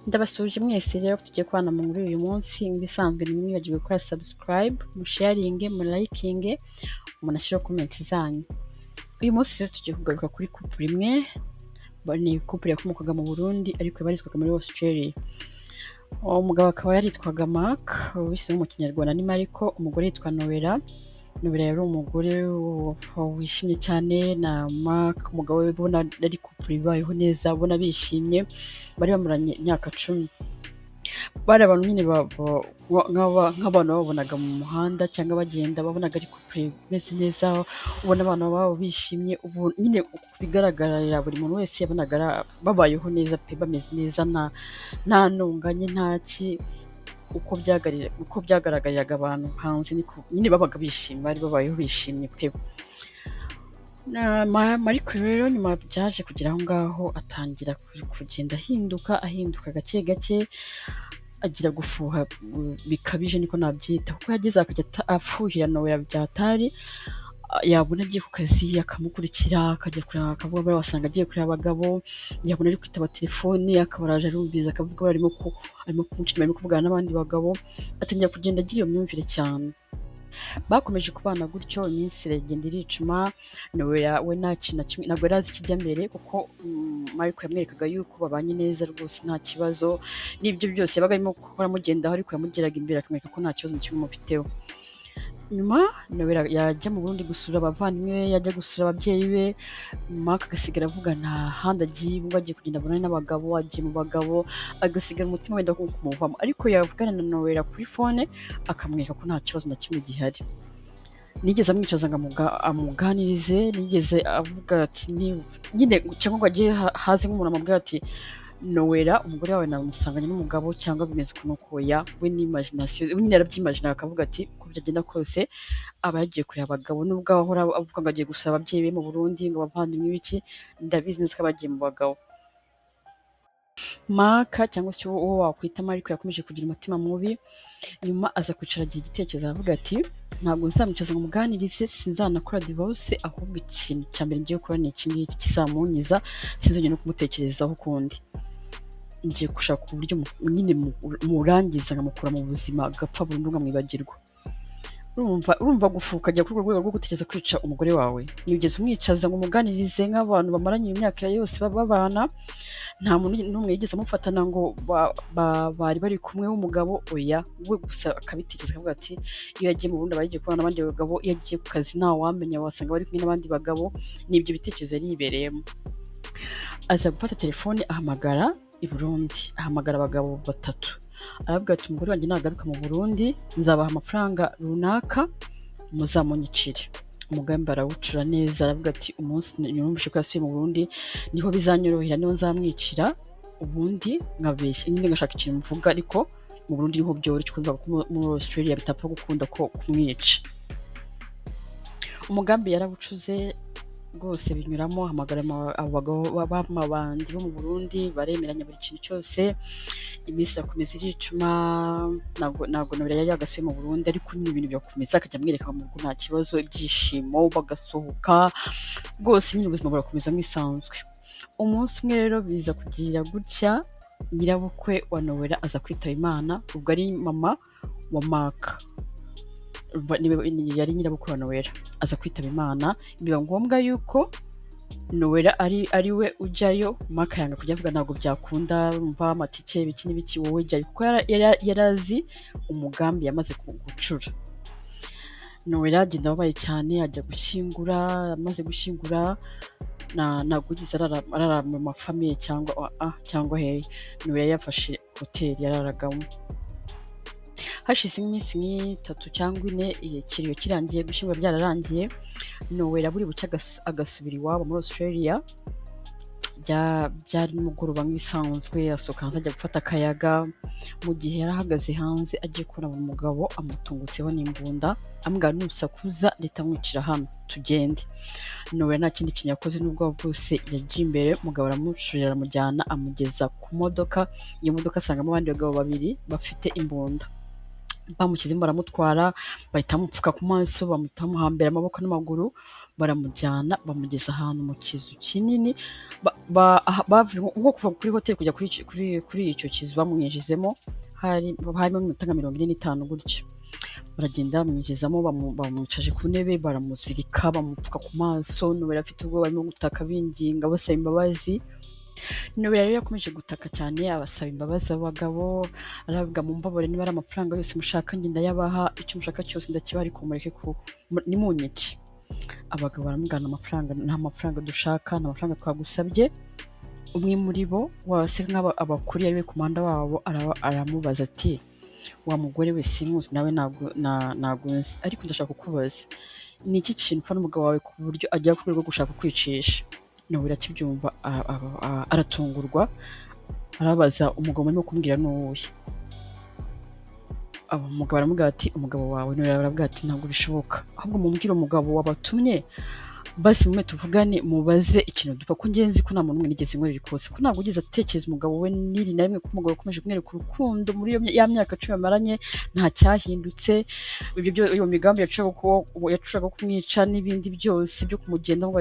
Ndabasuhuje mwese rero tugiye kubana mu nkuru uyu munsi. Nk'ibisanzwe, ntimwibagirwe gukora subscribe, musharinge, mulayikinge, umuntu ashyireho comment zanyu. Uyu munsi rero tugiye kugaruka kuri couple imwe, ni couple yakomokaga mu Burundi ariko yabarizwaga muri Australia. Uwo mugabo akaba yaritwaga Mark, wise mu Kinyarwanda ni Mariko, umugore yitwa Noella. Noella yari umugore wishimye cyane na Mark, umugabo we, ubona ari couple ibayeho neza, ubona bishimye, bari bamaranye imyaka 10. Bari abantu nyine nk'abantu babonaga mu muhanda cyangwa bagenda, babonaga ari couple imeze neza, ubona abana babo bishimye, ubu nyine bigaragarira buri muntu wese, yabonaga babayeho neza pe, bameze neza, nta ntonganya, nta ki, uko byagaragariraga abantu hanze niko nyine babaga bishimye, bari babayeho bishimye pe. Mariko rero nyuma byaje kugera aho ngaho atangira kugenda ahinduka, ahinduka gake gake, agira gufuha bikabije niko nabyita, kuko yageze akajya afuhira Noella byatari, yabona agiye ku kazi akamukurikira, akajya kureba, akavuga wasanga agiye kureba abagabo, yabona ari kwitaba telefoni akaba araje arumviriza, akavuga arimo kumuca inyuma, arimo kuvugana n'abandi bagabo, atangira kugenda agira iyo myumvire cyane. Bakomeje kubana gutyo, iminsi iragenda iricuma. Noella we nta kintu na kimwe, ntabwo yari azi ikijya mbere, kuko Mariko yamwerekaga yuko babanye neza rwose, nta kibazo, n'ibyo byose yabaga arimo gukora amugendaho, ariko yamugeraga imbere akamwereka ko nta kibazo na kimwe amufiteho. Nyuma Noella yajya mu Burundi gusura abavandimwe be, yajya gusura ababyeyi be, Mark agasigara avuga nta handi agiye, ubwo agiye kugenda abonane n'abagabo, agiye mu bagabo, agasigara umutima wenda kumuvamo, ariko yavugana na Noella kuri phone akamwereka ko nta kibazo na kimwe gihari. Nigeze amwicaza ngo amuganirize, nigeze avuga ati nyine cyangwa ngo ajye haze nk'umuntu amubwira ati: "Noella, umugore wawe namusanganye n'umugabo," cyangwa bimeze ukuntu oya. We ni imagination, we nyine yarabyimaginaga, akavuga ati uko byagenda kose aba yagiye kureba abagabo, nubwo ahora avuga ngo agiye gusura ababyeyi be mu Burundi, ngo abavandimwe biki, ndabizi neza ko aba yagiye mu bagabo. Mark cyangwa se uwo wakwita Mariko yakomeje kugira umutima mubi. Nyuma aza kwicara agira igitekerezo, aravuga ati: "Ntabwo nzamwicaza ngo muganirize, sinzanakora divorce, ahubwo ikintu cya mbere ngiye gukora ni iki ngiki kizamunkiza, sinzongera no kumutekerezaho ukundi. Ngiye gushaka uburyo nyine murangiza, nkamukura mu buzima, agapfa burundu, nkamwibagirwa." Urumva gufuha ukajya kuri urwo rwego rwo gutekereza kwica umugore wawe, ntiwigeze umwicaza ngo umuganirize nk'abantu bamaranye imyaka yose babana, nta muntu n'umwe yigeze amufatana ngo bari bari kumwe w'umugabo, oya, we gusa akabitekereza, akavuga ati iyo yagiye mu Burundi aba yagiye kubana n'abandi bagabo, iyo agiye ku kazi ntawamenya, wasanga bari kumwe n'abandi bagabo. Ni ibyo bitekerezo yari yibereyemo. Aza gufata telefone ahamagara i Burundi, ahamagara abagabo batatu, arababwira ati: "Umugore wanjye nagaruka mu Burundi nzabaha amafaranga runaka muzamunyicire." Umugambi arawucura neza, aravuga ati: "Umunsi numvise ko yasubiye mu Burundi niho bizanyorohera, niho nzamwicira, ubundi nkabeshya nyine ngashaka ikintu mvuga, ariko mu Burundi niho byoroshye kumva ko muri Australia bitapfa gukunda ko kumwica." Umugambi yarawucuze rwose binyuramo, ahamagara abo bagabo b'amabandi bo mu Burundi, baremeranya buri kintu cyose. Iminsi irakomeza iricuma, ntabwo Noella yari yagasubiye mu Burundi, ariko nyine ibintu birakomeza, akajya amwereka mu rugo nta kibazo, ibyishimo, bagasohoka rwose, nyine ubuzima burakomeza nk'isanzwe. Umunsi umwe rero biza kugira gutya, nyirabukwe wa Noella aza kwitaba Imana, ubwo ari mama wa Mark yari nyirabukwe wa Noella, aza kwitaba Imana, biba ngombwa yuko Noella ari we ujyayo. Mark yanga kujya, avuga ntabwo byakunda, umva amatike, ibiki n'ibiki, wowe jyayo, kuko yari azi umugambi yamaze gucura. Noella agenda ababaye cyane, ajya gushyingura. Amaze gushyingura, ntabwo yigeze arara mu mafamiye cyangwa hehe, Noella yafashe hoteli yararagamo. Hashize iminsi nk'itatu cyangwa ine, ikiriyo kirangiye, gushyingura byararangiye, Noella buri bucye agasubira iwabo muri Australia. Byari nimugoroba nk'ibisanzwe, asohoka hanze ajya gufata akayaga. Mu gihe yari ahagaze hanze, agiye kubona umugabo amutungutseho n'imbunda, amubwira: "Nusakuza leta nkwicira hano, tugende." Noella nta kindi kintu yakoze n'ubwoba bwose, yagiye imbere, umugabo aramushorera, aramujyana, amugeza ku modoka. Iyo modoka asangamo abandi bagabo babiri bafite imbunda, bamushyizemo baramutwara, bahita bamupfuka ku maso, bamuhambira amaboko n'amaguru. Baramujyana, bamugeza ahantu mu kizu kinini, bavuye nko kuva kuri hoteli kujya kuri icyo kizu bamwinjizemo, harimo iminota nka 45 gutyo. Baragenda bamwinjizamo, bamwicaje ku ntebe, baramuzirika, bamupfuka ku maso. Nowela afite ubwoba, barimo gutaka, binginga, basaba imbabazi. Nowela rero yakomeje gutaka cyane, abasaba imbabazi abo bagabo, aravuga: "Mumbabarire, niba ari amafaranga yose mushaka njye ndayabaha, icyo mushaka cyose ndakibaha, ariko mureke ku nimunyice." Abagabo baramubwira: "Amafaranga, nta mafaranga dushaka, nta mafaranga twagusabye." Umwe muri bo wase nk'aba abakuriye, ariwe commander wabo, aramubaza ati: "Wa mugore we, sinkuzi nawe ntabwo nzi, ariko ndashaka kukubaza, ni iki kintu upfa n'umugabo wawe ku buryo agera ku rwego rwo gushaka kukwicisha?" Nawe arakibyumva, aratungurwa, arabaza: "Umugabo murimo kumbwira ni uwuhe?" Umugabo aramubwira ati: "Umugabo wawe." Nawe aravuga ati: "Ntabwo bishoboka, ahubwo mumbwire umugabo wabatumye, basi mume tuvugane, mubaze ikintu dupfa, ko njye nzi ko nta muntu n'umwe nigeze nkorera ikosa, ko ntabwo ugeze atekereza umugabo we n'iri na rimwe, ko umugabo yakomeje kumwereka urukundo muri iyo ya myaka 10 bamaranye, nta cyahindutse. Ibyo byo, iyo migambi yacuraga kumwica n'ibindi byose byo kumugendaho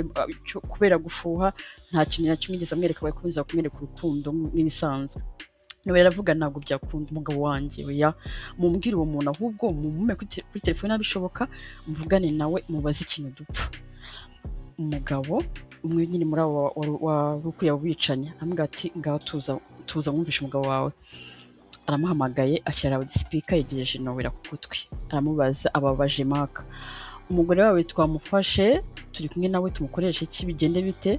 kubera gufuha, nta kintu na kimwe yigeze amwereka, yakomeza kumwereka urukundo nk'ibisanzwe." Nawe aravuga: "Ntabwo byakunda, umugabo wanjye oya, mumbwire uwo muntu, ahubwo mumume kuri telefone bishoboka, mvugane nawe, mubaze ikintu dupfa." Umugabo umwe nyine muri abo wari ukuriye abo bicanyi aramubwira ati: "Ngaho tuza, tuza mwumvishe umugabo wawe." Aramuhamagaye, ashyira loudspeaker, yegereje Nowela ku gutwi, aramubaza: "Ababaje Maka, umugore wawe twamufashe, turi kumwe nawe, tumukoreshe iki, bigende bite?"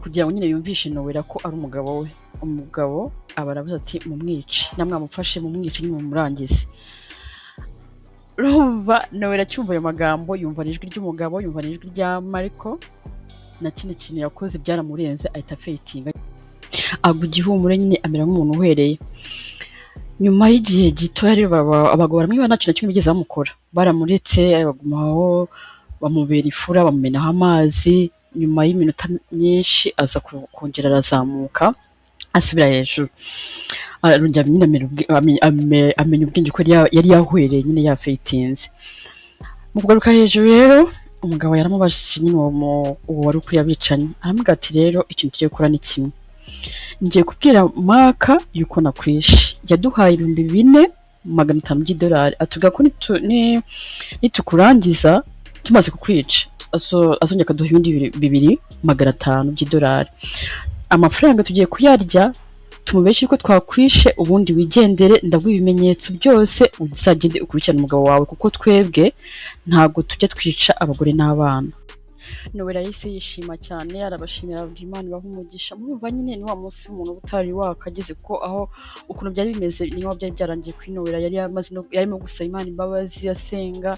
Kugira ngo nyine yumvishe Nowela ko ari umugabo we. Umugabo aba aravuze ati: "Mumwice, namwamufashe mumwice, nimumurangize." Urumva Nowela acyumva ayo magambo, yumva ijwi ry'umugabo, yumva ijwi rya Mariko, na kindi kintu yakoze byaramurenze, ahita faintinga, agwa igihumure nyine, amera nk'umuntu uhwereye. Nyuma y'igihe gito rero, abagabo baramwiba, nta kintu na kimwe bigeze bamukora, baramuretse bagumaho, bamubera ifura, bamumenaho amazi. Nyuma y'iminota myinshi aza kongera arazamuka, asubira hejuru, arongera nyine amenya ubwenge ko yari yahwereye nyine, yafaintinze. Mu kugaruka hejuru rero, umugabo yaramubajije nyine, uwo wari ukuriye abicanyi, aramubwira ati: "Rero ikintu tugiye gukora ni kimwe, ngiye kubwira Maka yuko nakwishe. Yaduhaye 4,500 by'idolari, atubwira ko nitukurangiza tumaze kukwica, azongera akaduha ibindi 2,500 by'idolari. Amafaranga tugiye kuyarya, tumubeshye yuko twakwishe, ubundi wigendere. Ndaguha ibimenyetso byose, uzagende ukurikirane umugabo wawe, kuko twebwe ntabwo tujya twica abagore n'abana." Nowela yahise yishima cyane, arabashimira, arababwira: "Imana ibahe umugisha." Murumva nyine ni wa munsi w'umuntu uba utari wakageze, kuko aho ukuntu byari bimeze ni nkaho byari byarangiye kuri Nowela. Yari yamaze no, yarimo gusaba Imana imbabazi, asenga,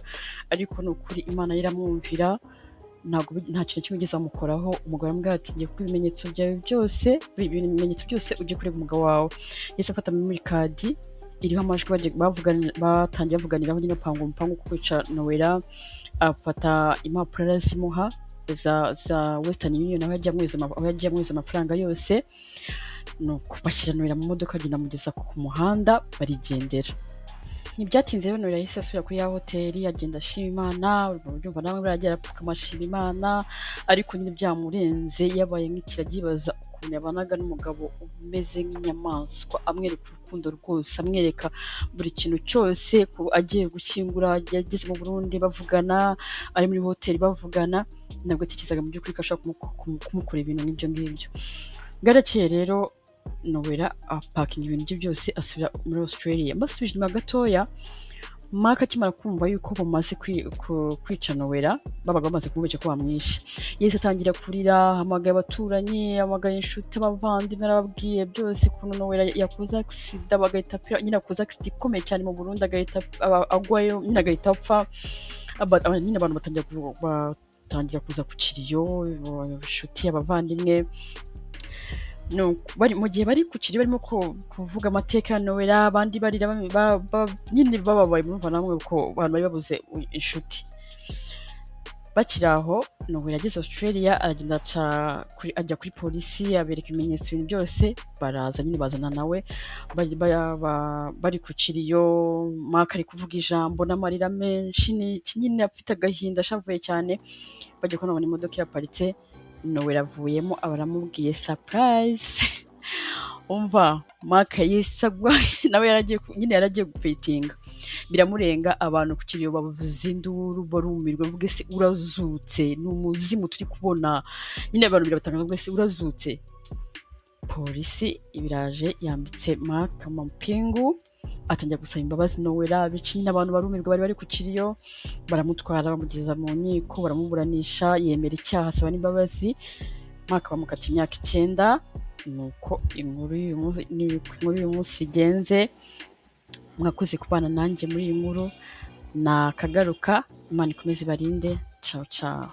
ariko ni ukuri Imana iramwumvira, ntabwo nta kintu kimwe yigeze amukoraho. Umugabo aramubwira ati: "Ngiye kuguha ibimenyetso byawe byose, ibimenyetso byose, ujye kureba umugabo wawe." Yahise afata memory card iriho amajwi batangiye bavuganiraho nyine, bapanga umupangu wo kwica Nowela, afata impapuro arazimuha za Western Union, aho yagiye amwohereza amafaranga yose. Nuko bashyira Nowela mu modoka, agenda amugeza ku muhanda, barigendera. Ntibyatinze rero, Nowela yahise asubira kuri ya hoteli, agenda ashima Imana. Urumva nawe buriya arapfukama ashima Imana, ariko nyine byamurenze, yabaye nk'ikiragi, yibaza ukuntu yabanaga n'umugabo umeze nk'inyamaswa, amwereka urukundo rwose, amwereka buri kintu cyose, agiye gushyingura, yageze mu Burundi bavugana, ari muri hoteli bavugana. Ntabwo atekerezaga mu by'ukuri ko ashobora kumukora ibintu nk'ibyo ngibyo. Bwarakeye rero, Nowela apakinga ibintu bye byose, asubira muri Australia. Mbasubije inyuma gatoya, Mark akimara kumva yuko bamaze kwica Nowela, babaga bamaze kumubeshya ko bamwishe, yahise atangira kurira, ahamagaye abaturanyi, ahamagaye inshuti, abavandimwe, arababwiye byose ukuntu Nowela yakoze accident, bagahita apfira nyine, akoze accident ikomeye cyane mu Burundi, agahita agwayo nyine, agahita apfa. Nyine abantu batangira kuza ku kiriyo, inshuti, abavandimwe. Nuko bari mu gihe bari ku kiriyo, barimo kuvuga amateka ya Nowela, abandi barira, nyine bababaye. Murumva namwe ko abantu bari babuze inshuti. Bakiri aho, Noella yageze Australia, aragenda aca ajya kuri polisi, abereka ibimenyetso, ibintu byose. Baraza nyine, bazana nawe, bari ku kiriyo. Mark ari kuvuga ijambo n'amarira menshi n'iki nyine, afite agahinda, ashavuye cyane. Bajya kubona, babona imodoka iraparitse, Noella avuyemo, aba aramubwiye: "Surprise!" Umva, Mark yisagwa nawe yaragiye nyine yaragiye gupetinga, biramurenga. Abantu ku kiriyo bavuza induru, barumirwa, bavuga: "Ese urazutse? Ni umuzimu turi kubona?" Nyine abantu birabatangaza, bavuga: "Ese urazutse?" Polisi ibiraje, yambitse Mark amapingu, atangira gusaba imbabazi Noella, bica nyine abantu barumirwa bari ku kiriyo. Baramutwara, bamugeza mu nkiko, baramuburanisha, yemera icyaha, asaba n'imbabazi. Mark bamukata imyaka 9. Nuko inkuru y'uyu munsi igenze. Mwakoze kubana nanjye muri iyi nkuru. Nakagaruka. Imana ikomeze ibarinde. Ciao ciao.